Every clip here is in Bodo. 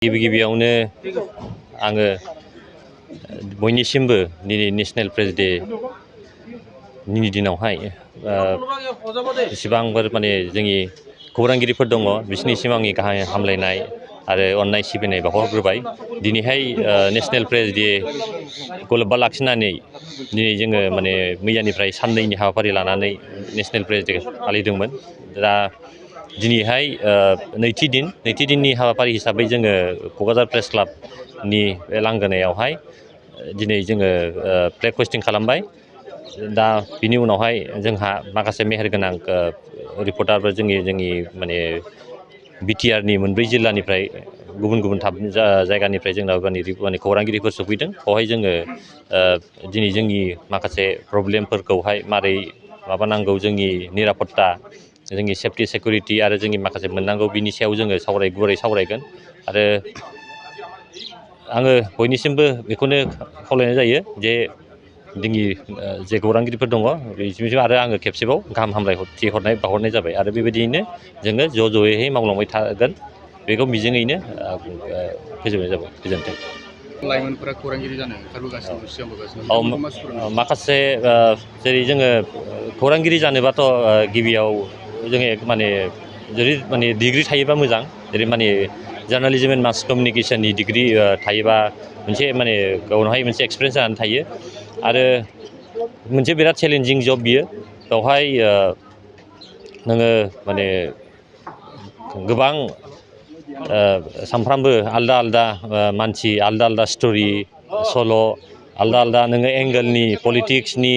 गिबियावनो आङो बयनिसिमबो दिनै नेशनेल प्रेस डे नि दिनावहाय जेसेबांफोर माने जोंनि खौरांगिरिफोर दङ बिसोरनिसिम आंनि गाहाय हामलायनाय आरो अननाय सिबिनाय बावहरग्रोबाय। दिनैहाय नेशनेल प्रेस डे खौ लोब्बा लाखिनानै दिनै जोङो माने मैयानिफ्राय साननैनि हाबाफारि लानानै नेशनेल प्रेस डे फालिदोंमोन। दा दिनैहाय नैथि दिननि हाबाफारि हिसाबै जोङो क'क्राझार प्रेस क्लाबनि बे लांगोनायावहाय दिनै जोङो फ्लेग हस्टिं खालामबाय। दा बिनि उनावहाय जोंहा माखासे मेहेरगोनां रिपर्टारफोर जोंनि माने बिटिआरनि मोनब्रै जिल्लानिफ्राय गुबुन जायगानिफ्राय जोंनाव माने खौरांगिरिफोर सफैदों। बेवहाय जोङो दिनै जोंनि माखासे प्रब्लेमफोरखौहाय मारै माबानांगौ, जोंनि निरापत्ता, जोंनि सेफ्टि सिकिउरिटि आरो जोंनि माखासे मोननांगौ बिनि सायाव जोङो गुवारै सावरायगोन। आरो आङो बयनिसिमबो बेखौनो खावलायनाय जायो जे जोंनि जे खौरांगिरिफोर दङ बिसोरनिसिम आरो आङो खेबसेबाव गाहाम हामलायथि बावहरनाय जाबाय। आरो बेबायदियैनो जोङो ज'यैहाय मावलांबाय थागोन, बेखौ मिजिङैनो फोजोबनाय जाबाय। गोजोन्थों। लाइमोनफोरा खौरांगिरि जानो ओंखारबोगासिनो, सिगांबोगासिनो। माखासे जेरै जोङो खौरांगिरि जानोबाथ' गिबियाव जोङो माने जुदि माने डिग्रि थायोबा मोजां, जेरै माने जार्नालिजम एन्ड मास कमिउनिकेसननि डिग्रि थायोबा मोनसे माने गावनावहाय मोनसे एक्सपिरियेन्स जानानै थायो। आरो मोनसे बिराद चेलेन्जिं जब बियो। बेवहाय नोङो माने गोबां सानफ्रामबो आलदा मानसि, आलदा स्ट'रि, सल', आलदा नोङो एंगोलनि, पलिटिक्सनि,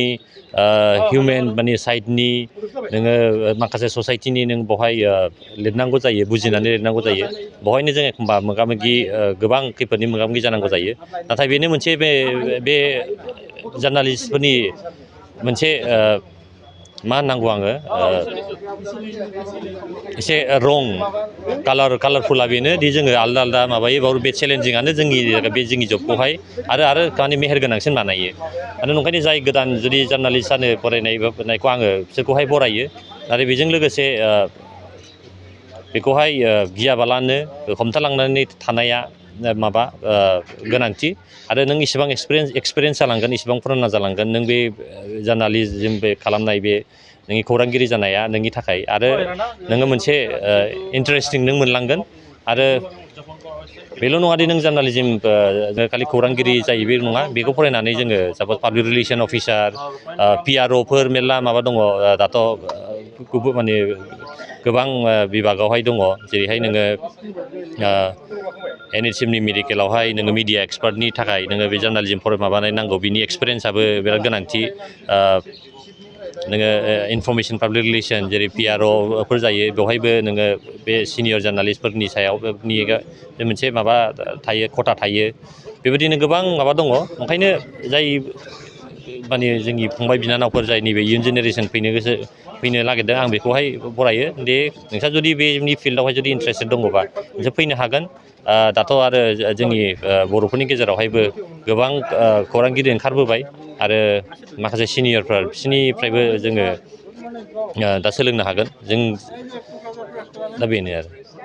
हिउमेन माने साइडनि, नोङो माखासे ससाइटिनि नों बेवहाय लिरनांगौ जायो, बुजिनानै लिरनांगौ जायो। बेवहायनो जों एखमबा गोबां खैफोदनि मोगा-मोगि जानांगौ जायो। नाथाय बेनो मोनसे बे जार्नालिस्टफोरनि मोनसे मा होननांगौ आङो एसे कालारफुला बेनो दि जोङो आलदा माबायो। बाव बे चेलेन्जिंआनो जोंनि जबखौहाय आरो माने मेहेरगोनांसिन बानायो। आरो नंखायनो जाय गोदान जुदि जार्नालिस्ट जानो फरायनायखौ आङो बिसोरखौहाय बरायो। आरो बेजों लोगोसे बेखौहाय गियाबालानो हमथालांनानै थानाया गोनांथि। आरो नों इसेबां एक्सपिरियेन्स जालांगोन, इसेबां फुराना जालांगोन, नों बे जार्नालिज्म बे खालामनाय बे नोंनि खौरांगिरि जानाया नोंनि थाखाय। आरो नोङो मोनसे इन्टारेस्टिं नों मोनलांगोन। आरो बेल' नङा दि नों जार्नालिज्म खालि खौरांगिरि जायो, बे नङा। बेखौ फरायनानै जोङो साप'ज पाब्लिक रिलेसन अफिसार, PROफोर मेरला माबा दङ दाथ' माने गोबां बिभागावहाय दङ। जेरैहाय नोङो NHMनि मेडिकेलावहाय नोङो मिडिया एक्सपार्टनि थाखाय नोङो बे जार्नालिज्म माबानाय नांगौ, बिनि एक्सपिरियेन्सआबो बिराद गोनांथि। नोङो इनफरमेसन पाब्लिक रिलेसन जेरै PROफोर जायो, बेवहायबो नोङो बे सिनियर जार्नालिस्टफोरनि सायाव मोनसे माबा थायो, खथा थायो। बेबायदिनो गोबां माबा दङ। ओंखायनो जाय माने जोंनि फंबाय बिनानावफोर जाय नैबे इयुन जेनेरेसन फैनो नागिरदों, आं बेखौहाय बरायो दे नोंस्रा जुदि बेनि फिल्डआवहाय जुदि इन्टारेस्टेड दङबा नोंसोर फैनो हागोन। दाथ' आरो जोंनि बर'फोरनि गेजेरावहायबो गोबां खौरांगिरि ओंखारबोबाय। आरो माखासे सिनियरफोर बिसोरनिफ्रायबो जोङो दा सोलोंनो हागोन। दा बेनो आरो।